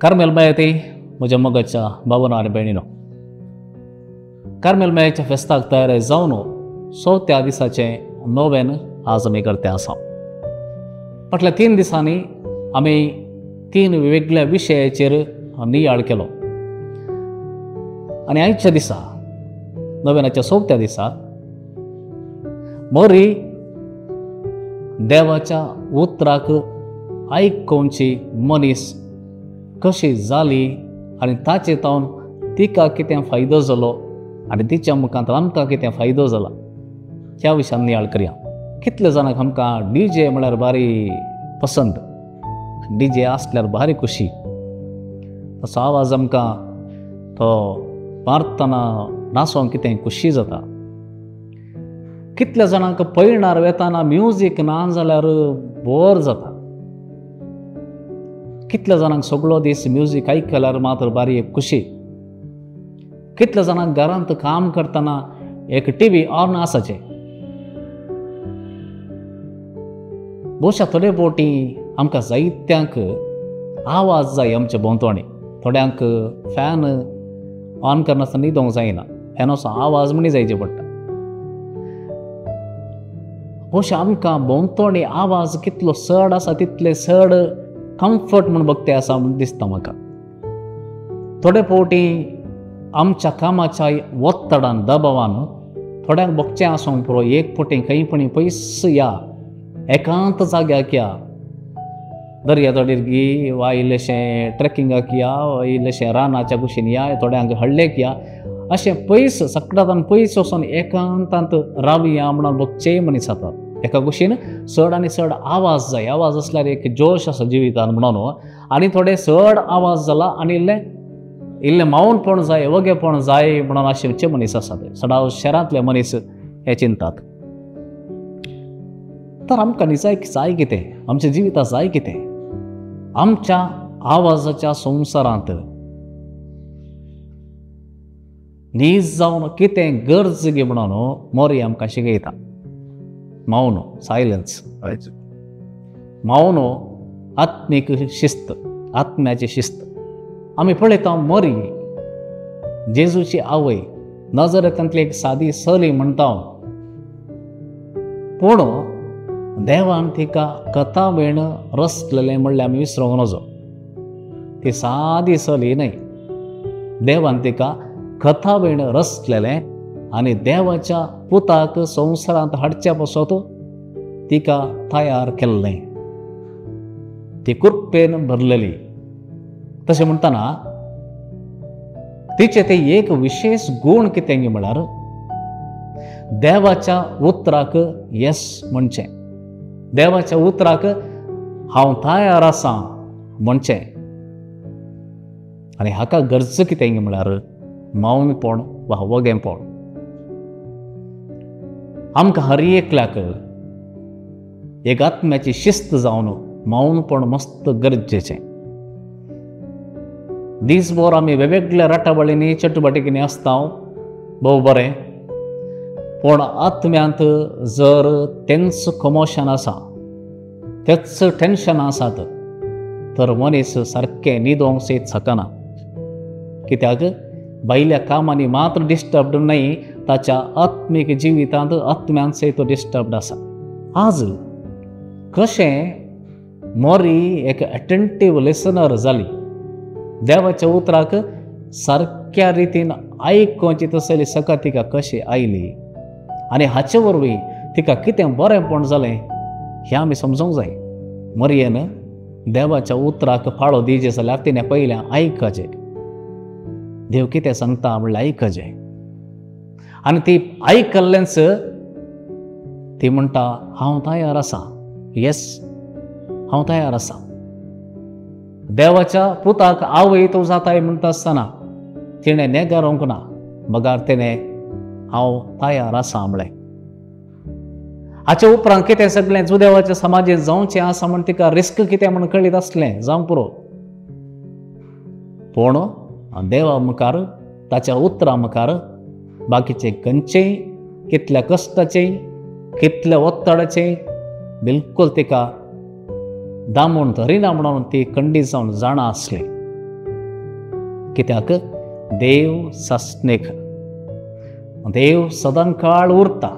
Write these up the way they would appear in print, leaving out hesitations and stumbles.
Carmel मयती म्हज्या मोगाच्या बाबानो आनी भयणीनो, कार्मेल मयाच्या फेस्ताक तयार जावन चवथ्या दिसाचें नोवेन आज आमी करते आसा. फाटल्या 3 दिसांनी आमी 3 वेगळ्या विशयाचेर नियाळ केलो आनी आयच्या दिसा नोवेनाच्या चवथ्या दिसा मोरी देवाच्या उतराक आयकोवची मनीस कशी जाली आनी ताचे तावन तिका कितें फायदो जालो आनी तिच्या मुखांत आमकां कितें फायदो जाला ह्या विशयान नियाळ करया. कितले जाणांक आमकां डी जे म्हळ्यार भारी पसंद, डी जे आसल्यार भारी खुशी, तसो आवाज आमकां तो मारतना नाचोंक कितें खुशी जाता. कितल्या जाणांक पयणार वेताना म्युजीक ना जाल्यार बोर जाता. कितल्या जाणांक सगळो दीस म्युजीक आयकल्यार मात्र बारी एक खुशी. कितल्या जाणांक घरांत काम करतना एक टी व्ही ऑन आसाचें. भोवशा थोडे फावटी आमकां जायत्यांक आवाज जाय आमच्या भोंवतणी. थोड्यांक फॅन ऑन करनासतना न्हिदोंक जायना, फॅनाचो आवाज म्हणी जायचे पडटा. भोवशा आमकां भोंवतणी आवाज कितलो चड आसा तितले चड कम्फर्ट म्हूण बघते आसा म्हूण दिसता म्हाका. थोडे फावटी आमच्या कामाच्या ಒತ್ತಡಾन दबावान थोड्यांक बगचें आसूंक पुरो एक फावटी खंय पणी पयस या एकांत जाग्याक या, दर्या तडीर गी वा इल्लेशें ट्रेकिंगाक या वा इल्लेशें रानाच्या कुशीन या, थोड्यांक हळ्ळेक या, अशें पयस सकडातान पयस वचून एकांतांत रावया म्हणून बगचेय मनीस जातात. एका कुशीन चड आनी चड आवाज जाय, आवाज आसल्यार एक जोश आसा जिवितान म्हणून, आनी थोडे चड आवाज जाला आनी इल्लें इल्लें मावनपण जाय, वगेपण जाय म्हणून आशेचे मनीस आसात. सदां शहरांतले मनीस हे चिंतात. तर आमकां निजाय जाय कितें, आमच्या जिवितांत जाय कितें? आमच्या आवाजाच्या संवसारांत नीज जावन कितें गरज गी म्हणून मोरी आमकां शिकयता. मौन, सायलन्स, मौन आत्मीक शिस्त, आत्म्याची शिस्त. आमी पळयता मोरी जेजूची आवय नजरेंतली एक सादी चली म्हणटा, पूण देवान तिका कथा वेण रचलेलें म्हणल्यार आमी विसरूंक नजो. ती सादी चली न्हय, देवान तिका कथा वेण रचलेलें आनी देवाच्या पुताक संवसारांत हाडच्या पासत तिका तयार केल्लें. ती कृपेन भरलेली. तशें म्हणटना तिचे ते एक विशेष गूण कितें म्हळ्यार देवाच्या उतराक येस म्हणचें, देवाच्या उतराक हांव तयार आसा म्हणचें. आनी हाका गरज कितें म्हळ्यार मौनपण वा वगेपण. आमकां हर एकल्याक एक आत्म्याची शिस्त जावन मौनपण मस्त गरजेचें. दीसभर आमी वेगवेगळ्या राटावळींनी चटुबाटिकींनी आसता, भोव बरें, पूण आत्म्यांत जर तेंच कमोशन आसा, तेच टेन्शन आसात तर मनीस सारकें न्हिदोंक सयत शकना. कित्याक भायल्या कामांनी मात्र डिस्टर्ब्ड न्हय, ताच्या आत्मीक जिवितांत आत्म्यांत सयत तो डिस्टर्ब्ड आसा. आज कशें मोरी एक अटेंटीव लिसनर जाली, देवाच्या उतराक सारक्या रितीन आयकोवची तसली सका तिका कशी आयली आनी हाचे वरवीं तिका कितें बरेंपण जालें हें आमी समजूंक जाय. मरयेन देवाच्या उतराक फाळो दिवचें जाल्यार तिणें पयलें आयकचें, देव कितें सांगता म्हणल्यार आयकचें. आनी ती आयकल्लेंच ती म्हणटा हांव तयार आसा, येस हांव तयार आसा. देवाच्या पुताक आवय तूं जाताय म्हणटा आसतना तिणें नेगारोंक ना, मगार तिणें हांव तयार आसा म्हणलें. हाचे उपरांत कितें सगळें जुदेवाच्या समाजेंत जावचें आसा म्हण तिका रिस्क कितें म्हण कळीत आसलें, जावंक पुरो. पूण देवा मुखार ताच्या उतरां मुखार बाकीचे खंयचेय कितल्या कश्टाचें कितल्या ಒತ್ತಡचें बिलकुल तिका दामून धरिना म्हणून ती खंडीत जावन जाणा आसली. कित्याक देव सासणीक, देव सदांकाळ उरता,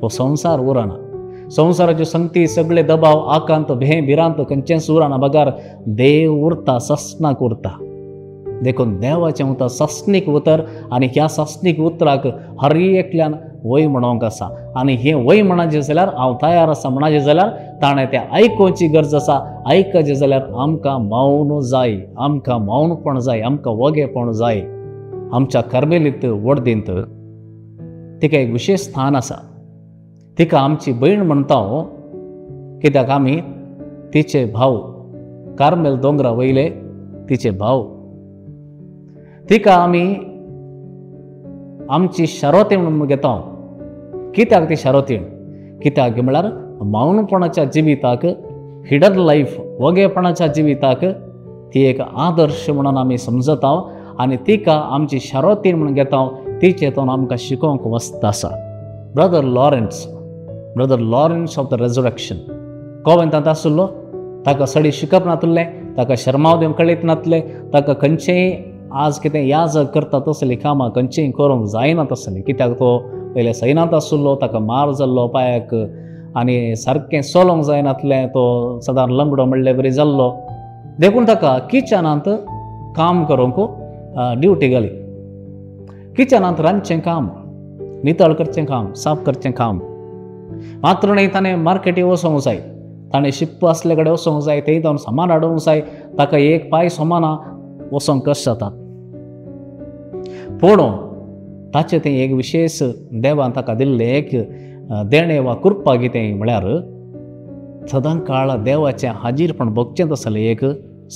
हो संवसार उरना। संवसाराच्यो संगती सगळे दबाव आकांत भें भिरांत खंयचेंच उरना, बगार देव उरता, सासणाक उरता। देखून देवाचें उतर सासणीक उतर आनी ह्या सासणीक उतराक हर एकल्यान वय म्हणोंक आसा आनी हें वय म्हणाचें जाल्यार हांव तयार आसा म्हणाचें जाल्यार ताणें तें आयकुची गरज आसा। आयकचें जाल्यार आमकां मौन जाय, आमकां मौनपण जाय, आमकां वगेपण जाय। आमच्या कार्मेलीत वडदींत तिका एक विशेश स्थान आसा। तिका आमची भयण म्हणटा, कित्याक आमी तिचे भाव कार्मेल दोंगरा वयले तिचे भाव। तिका आमी आमची शारोतीण म्हणून घेता। कित्याक ती शारोतीण? कित्याक म्हळ्यार मौनपणाच्या जिविताक, हिडन लायफ, वगेपणाच्या जिविताक ती एक आदर्श म्हणून आमी समजता आनी तिका आमची शारोतीण म्हणून घेता। तिचे तो आमकां शिकोवंक वस्त आसा। Brother Lawrence, brother Lawrence of the resurrection कोवेंतांत आशिल्लो। ताका सडी शिकप नातलें, ताका शर्माव दिवंक कळीत नातलें, ताका खंयचेंय आज कितें याद करता तसलीं कामां खंयचीय करूंक जायना तसलीं, कित्याक तो पयले सैनांत आशिल्लो, ताका मार जाल्लो पांयाक आनी सारकें चलोवंक जायनातलें, तो सदां लंगडो म्हणले बरी जाल्लो। देखून ताका किचनांत काम करूंक ड्युटी घाली। किचनांत रांदचें काम, नितळ करचें काम, साफ करचें काम मात्र न्हय, ताणें मार्केटी वचोंक जाय, ताणें शिप्प आसले कडेन वचोंक जाय, थंय जावन सामान हाडूंक जाय। ताका एक पांय सोमाना वचोंक कश्ट जातात। पूण ताचें तें एक विशेश देवान ताका दिल्लें एक देणें वा कृपा कितें म्हळ्यार सदां काळ देवाचें हाजीरपण भोगचें तसलें एक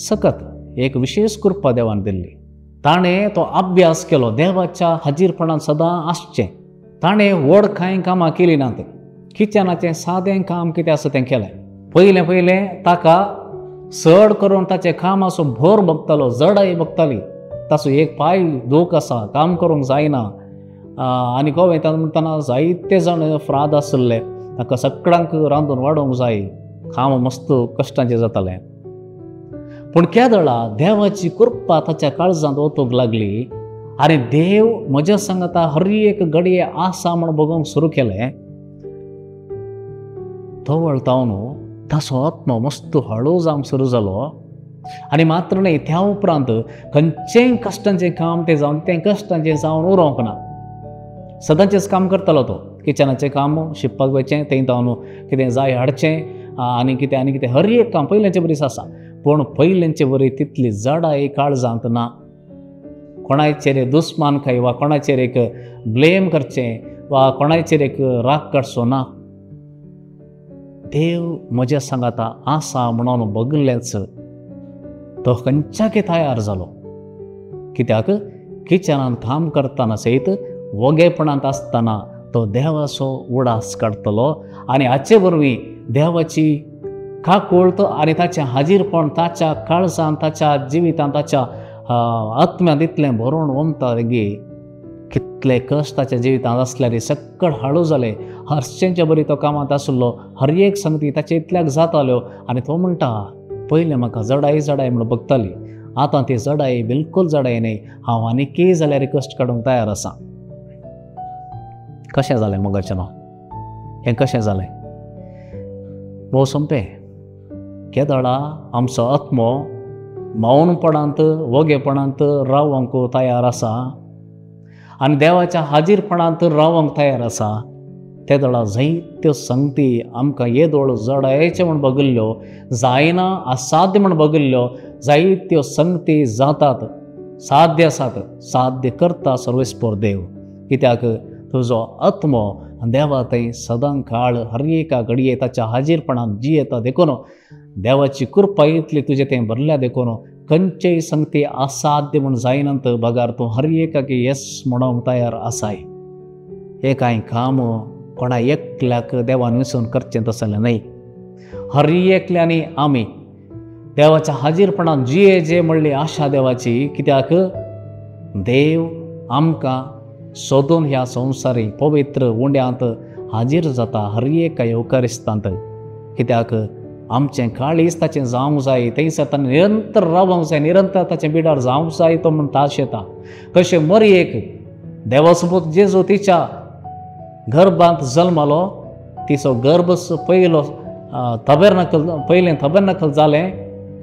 सकत, एक विशेश कृपा देवान दिल्ली। ताणें तो अभ्यास केलो, देवाच्या हाजीरपणान सदां आसचें। ताणें व्हड कांय कामां केलीं नात, किचनाचें सादें काम कितें आसा तें केलें। पयलें पयलें ताका चड करून ताचें कामाचो भर भोगतालो, जडाय भोगताली। ताचो एक पांय दूख आसा, काम करूंक जायना आनी गोवेंतान म्हणटना जायते जाण फ्राद आशिल्ले, ताका सगळ्यांक रांदून वाडोवंक जाय, काम मस्त कश्टांचें जातालें। पूण केदळा देवाची कृपा ताच्या काळजांत वतूंक लागली आनी देव म्हज्या सांगता हर एक घडये आसा म्हूण बगोवंक सुरू केलें। तवळ तावन ताचो आत्मो मस्त हळू जावंक सुरू जालो आनी मात्र न्हय, त्या उपरांत खंयचेंय कश्टांचें काम तें जावन तें कश्टांचें जावन उरोवंक ना। सदांचेंच काम करतालो तो, किचनाचें काम, शिंपपाक वयचें, थंय जावन कितें जाय हाडचें आनी कितें आनी कितें, हर एक काम पयल्याचे बरीच आसा। पूण पयल्याचे बरी तितली जडाय काळजांत ना। कोणाचेर दुस्मान खाय वा कोणाचेर एक ब्लेम करचें वा कोणाचेर एक राग काडचो ना। देव म्हज्या सांगाता आसा म्हणून बगलेंच तो खंयच्याकय तयार जालो। कित्याक किचनांत काम करतना सयत वगेपणांत आसतना तो देवाचो उडास काडटलो आनी हाचे वरवीं देवाची काकूळत आनी ताचें हाजीरपण ताच्या काळजान, ताच्या जिवितान, ताच्या आत्म्यांत इतलें भरून ओमता गे। कितले कश्ट ताच्या जिवितांत आसल्यार सक्कड हाळू जाले। हरशेंच्या बरी तो कामांत आशिल्लो, हर एक संगती ताचे इतल्याक जाताल्यो आनी तो म्हणटा पयलें म्हाका जडाय जडाय म्हणून बगताली, आतां ती जडाय बिलकूल जडाय न्हय, हांव आनीकय जाल्यार कश्ट काडूंक तयार आसा। कशें जालें मोगाचें नांव हें कशें जालें? भोव सोंपें। केदळा आमचो आत्मो मौनपणांत वगेपणांत रावंक तयार आसा आनी देवाच्या हाजीरपणांत रावंक तयार आसा, तेदळा जायत्यो संगती आमकां येदोळ जडायचें म्हूण बगल्ल्यो, जायना असाध्य म्हूण बगल्ल्यो जायत्यो संगती जातात, साध्य आसात, साध्य करता सर्वेस्पर देव। कित्याक तुजो आत्मो देवा थंय सदां काळ हर एका घडये ताच्या हाजीरपणांत जियेता। देखून देवाची कृपा इतली तुजें तें भरल्या, देखून खंयचेय संगती असाध्य म्हूण जायनात बगार तूं हर एकाक येस म्हणूंक तयार आसाय। हें कांय काम कोणा एकल्याक देवान विसरून करचें तसलें न्हय। हर एकल्यांनी आमी देवाच्या हाजीरपणान जिये जे म्हणली आशा देवाची। कित्याक देव आमकां सोदून ह्या संवसारी पवित्र उंड्यांत हाजीर जाता हर एका येवकारिस्तांत। कित्याक आमचें काळीज ताचें जावंक जाय, थंयसर ताणें निरंतर रावंक जाय, निरंतर ताचें बिडार जावंक जाय तो म्हूण ताशेता. कशें मरयेक देवासोबत जेजू तिच्या गर्भांत जल्मलो, तिचो गर्भ पयलो तबेरनकल पयलें तबेरनकल जालें,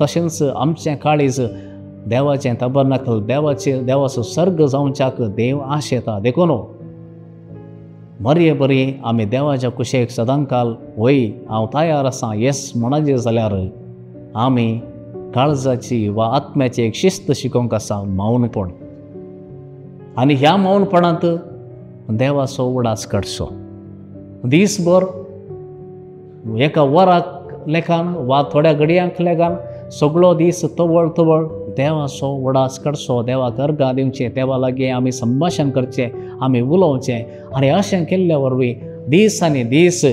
तशेंच आमचें काळीज देवाचें तबेरनकल देवाचें देवाचो सर्ग जावच्याक देव आशेता. देखून मरये बरी आमी देवाच्या कुशेक सदांकाल वय हांव तयार आसा येस म्हणचे जाल्यार आमी काळजाची वा आत्म्याची एक शिस्त शिकोवंक आसा, मौनपण. आनी ह्या मौनपणांत देवाचो उडास काडचो. दीसभर एका वराक लेखान वा थोड्या घडयांक लेखान सगळो दीस तवळ तवळ देवाचो उडास काडचो, देवाक अर्गां दिवचें, देवा लागीं आमी संभाशण करचें, आमी उलोवचें. आनी अशें केल्ल्या वरवीं दीस आनी दीस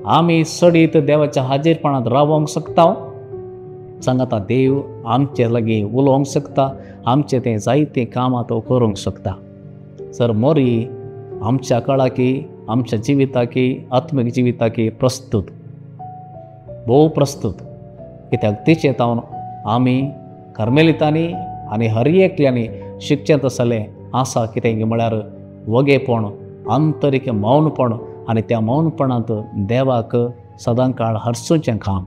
आमी चडीत देवाच्या हाजीरपणांत रावोंक शकता. सांगाता देव आमचे लागीं उलोवंक शकता, आमचें तें जायतीं कामां तो करूंक शकता. सर मोरी आमच्या काळाकी, आमच्या जिविताकी, आत्मीक जिविताकी प्रस्तूत, भोव प्रस्तूत. कित्याक तिचें तावन आमी कार्मेलितांनी आनी हर एकल्यांनी शिकचें तसलें आसा. कितें म्हळ्यार वगेपण, आंतरीक मौनपण, आनी त्या मौनपणांत देवाक सदांकाळ हरसुचें काम.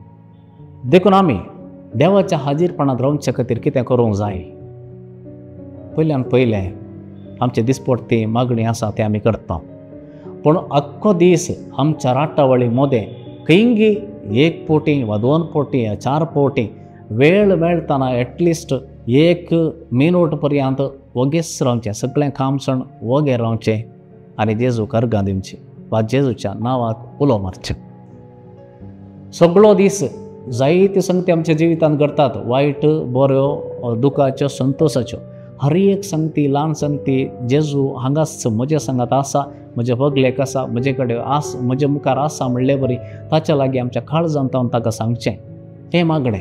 देखून आमी देवाच्या हाजीरपणांत रावचे खातीर कितें करूंक जाय? पयल्यान पयलें आमचे दिसपट्टी मागणी आसा तें आमी करता, पूण आख्खो दीस आमच्या राटावळी मोदें खंयगी एक पोटी वा दोन पोटी वा चार पोटी वेळ मेळटना एटलिस्ट एक मिनूट पर्यंत वगेच रावचें, सगळें काम सण वगे रावचें आनी जेजूक अर्गां दिवचीं वा जेजूच्या नांवाक उलो मारचें. सगळो दीस जायते संगती आमच्या जिवितांत घडटात, वायट बऱ्यो, दुखाच्यो, संतोशाच्यो. हर एक संगती, ल्हान संगती जेजू हांगाच म्हज्या सांगात आसा, म्हज्या बगलेक आसा, म्हजे कडेन आस, म्हजे मुखार आसा म्हणले बरी ताच्या लागीं आमच्या काळजांत हांव ताका सांगचें हें मागणें.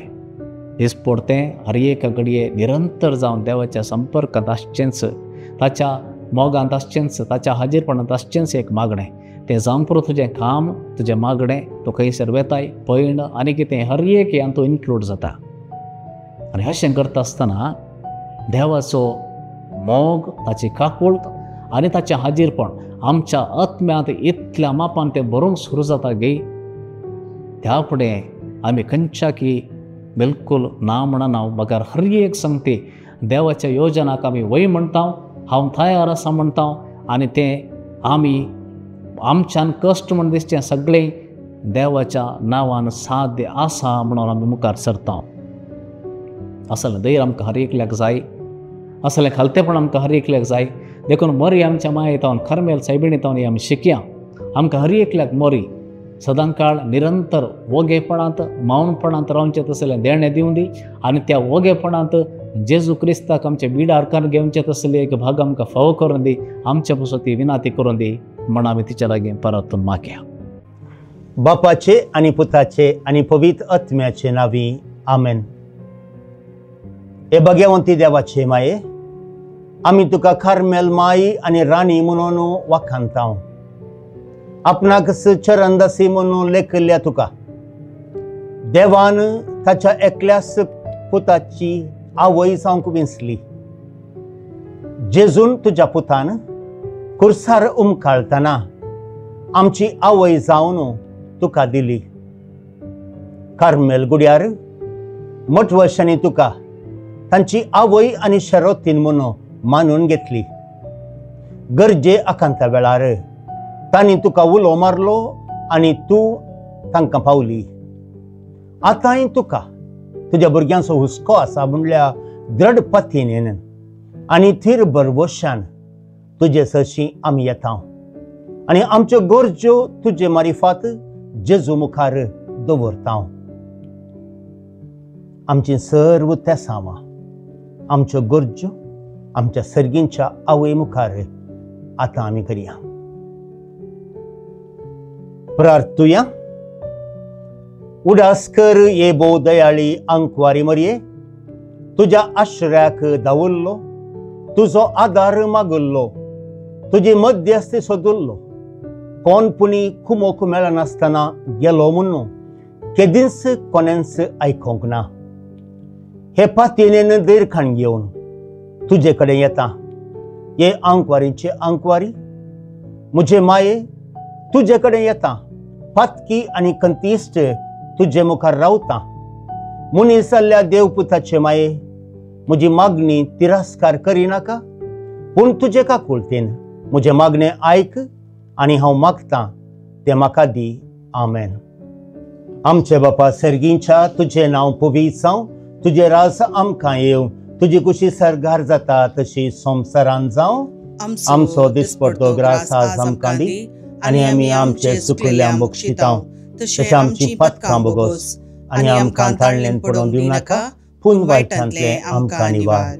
दिसपडतें हर एका घडये निरंतर जावन देवाच्या संपर्कांत आसचेंच, ताच्या मोगांत आसचेंच, ताच्या हाजीरपणांत आसचेंच एक मागणें. तें जावंक पुरो तुजें काम, तुजें मागणें, तूं खंयसर वेताय, पयण आनी कितें हर एक ह्यान तूं इन्क्लूड जाता. आनी अशें करता आसतना देवाचो मोग, ताची काकूळट आनी ताचें हाजीरपण आमच्या आत्म्यांत इतल्या मापान तें बरोवंक सुरू जाता गे, त्या फुडें आमी खंयच्याकी बिलकूल ना म्हणना बगर हर एक संगती देवाच्या योजनाक आमी वय म्हणटा, हांव तयार आसा म्हणटा, आनी तें आमी आमच्यान कश्ट म्हण दिसचें सगळें देवाच्या नांवान साध्य आसा म्हणून आमी मुखार सरता. असलें धैर्य आमकां हर एकल्याक जाय, असलें खालतेपण आमकां हर एकल्याक जाय. देखून मोरी आमच्या माये तावन, कार्मेल सायबिणी तावन आमी शिकया. आमकां हर एकल्याक मोरी सदांकाळ निरंतर वोगेपणांत, मौनपणांत रावचें तसलें देणें दिवं दी, आनी त्या वोगेपणांत जेजू क्रिस्ताक आमचे बिडार करून घेवचें तसलें एक भाग आमकां फावो करून दी, आमचे पासून ती विनाती करून दी म्हण आमी तिच्या लागीं परतून मागया. बापाचे आनी पुताचे आनी पवित्र आत्म्याचे नांवी आमेन. हे भगवंती देवाचे माये, आमी तुका कार्मेल माई आनी राणी म्हणून वाखाणता. आपणाक चरणदासी म्हणून लेखिल्ल्या तुका देवान ताच्या एकल्याच पुताची आवय जावंक विंचली. जेजून तुज्या पुतान कुर्सार उमकाळतना आमची आवय जावन तुका दिली. कार्मेल गुड्यार मठवशांनी तुका तांची आवय आनी शरोतीन म्हणून मानून घेतली. गरजे आकांता वेळार तांणी तुका उलो मारलो आनी तूं तांकां पावली. आतांय तुका तुज्या भुरग्यांचो हुस्को आसा म्हणल्या द्रढ पतीन आनी थीर भरवशान तुजे सरशीं आमी येता आनी आमच्यो गरज्यो तुजे मारिफात जेजू मुखार दवरता. आमची सर्व तेसांवां, आमच्यो गरज्यो आमच्या सर्गींच्या आवय मुखार आतां आमी करया. प्रार्थुया. उडास कर ये भोव दयाळी आंकवारी मरये, तुज्या आश्रयाक धांवल्लो, तुजो आदार मागल्लो, तुजी मध्यस्थी सोदुल्लो, कोण पुणी कुमोक मेळनासतना गेलो म्हणून केदींच कोणेंच आयकूंक ना. हे पातयेन धैर्यखाण घेवन तुजे कडेन येता. हे आंकवारीचे आंकवारी म्हजे माये तुजे कडेन येता. पातकी आनी कंतीश्ट तुजे मुखार रावता. मनीस जाल्ल्या देवपुताचे माये म्हजी मागणी तिरस्कार करिनाका, पूण तुजे काकुळतेन म्हजें मागणें आयक आनी हांव मागतां तें म्हाका दी. आमेन. आमचे बापा सर्गींच्या, तुजें नांव पवित्र जावं, तुजें राज आमकां येवं, तुजी कुशी सर्गार जाता तशी संवसारान जावं. आमचो दिसपडतो ग्रास आज आमकां दी आनी आमी आमचे चुकल्ल्या बक्षितां तशें आमची पथकां बोगोस आनी आमकां ताळल्यान पडोवन दिवं नाका, पूण वायटांतलें आमकां निवार.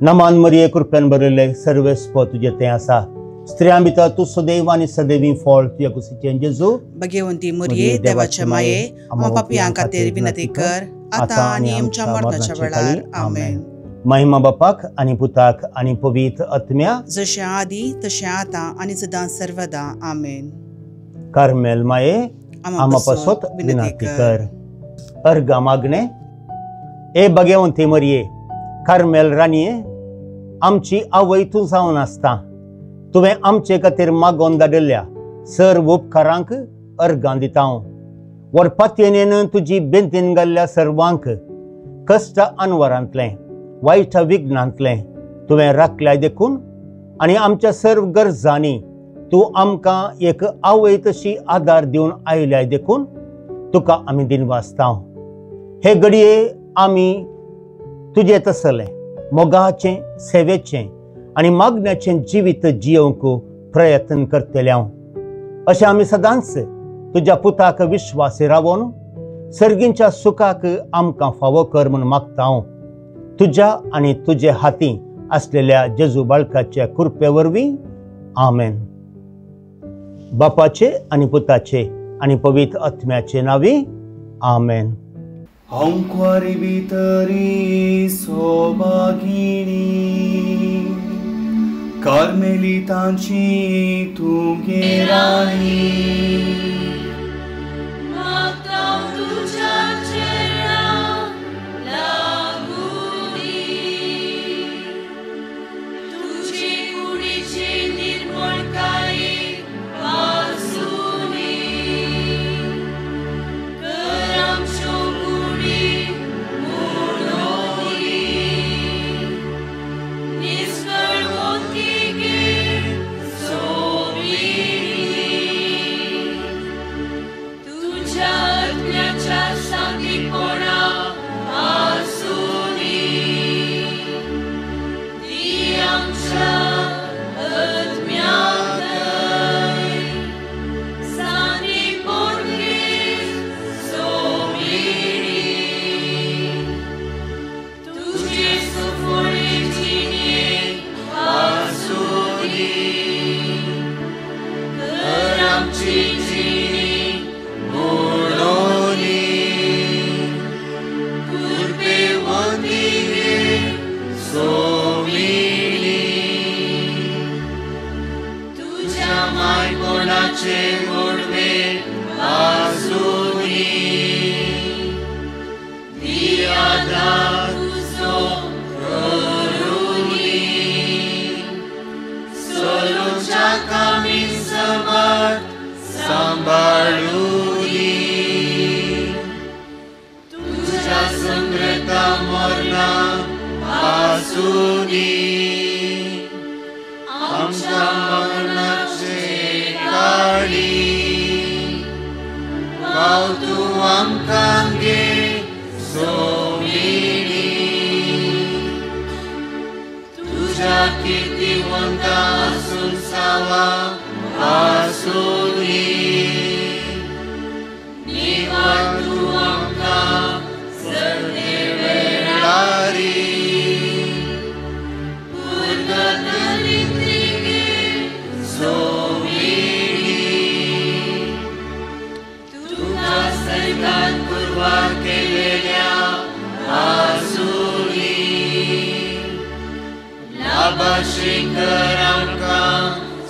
नमान मरिये, कृपेन भरिल्ले सर्वेस्प तुजें तें आसा. स्त्रियां भितर तूं सदैव आनी सदैवी फळ तुज्या कुशीचें जेजू. भगवंती मरिये, देवाचे माये, आमच्या पापयां खातीर विनंती कर आतां आनी आमच्या मरणाच्या वेळार. आमेन. महिमा बापाक आनी पुताक आनी पवित्र आत्म्या, जशें आदी तशें आतां आनी सदां सर्वदा. आमेन. कार्मेल माये, आमा पासत विनंती कर. अर्गा मागणे. ए भगवंती मरिये, कार्मेल राणये, आमची आवय तूं जावन आसता. तुवें आमचे खातीर मागोवन धाडिल्ल्या सर्व उपकारांक अर्गां दिता. व्हड पातयेन तुजी बेंतीन घाल्ल्या सर्वांक कश्ट अनवरांतलें वायट विघ्नांतलें तुवें राखल्याय देखून आनी आमच्या सर्व गरजांनी तूं आमकां एक आवय तशी आदार दिवन आयल्याय देखून तुका आमी दिनवासता. हे घडये आमी तुजें तसलें मोगाचें, सेवेचें आनी मागण्याचें जिवीत जियोवंक प्रयत्न करतले हांव. अशें आमी सदांच तुज्या पुताक विश्वासी रावोन सर्गींच्या सुखाक आमकां फावो कर म्हूण मागता हांव. तुज्या आनी तुजे हाती आसलेल्या जेजू बाळकाच्या कृपे वरवीं. आमेन. बापाचे आनी पुताचे आनी पवित्र आत्म्याचे नांवी. आमेन. आंकवारी भितरी सोभागिणी कार्मेलितांची तुगे राणी,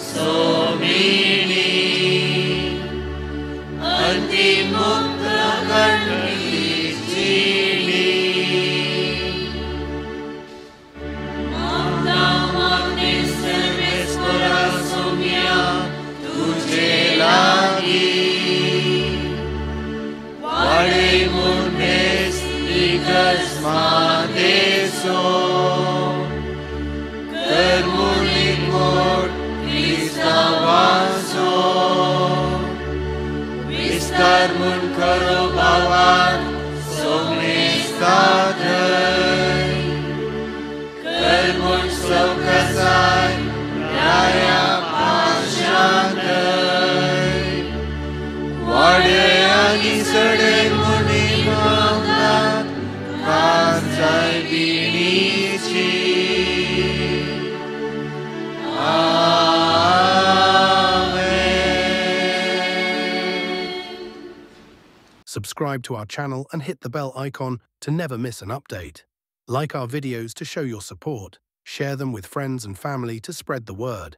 सोमिणी अतिमुक्त राखणली जिणी. तुझे लागी वाडे मुंडेस दिगस मादेसो करमुनी मोट क्रिस्तावाचो विस्तार म्हूण खरो भावाक सोमनेस्ता थंय कर म्हूण सवकासाय राया वाडे आनी सडे मुनी मागतात कांचाय बिणीची. Subscribe to our channel and hit the bell icon to never miss an update. Like our videos to show your support. Share them with friends and family to spread the word.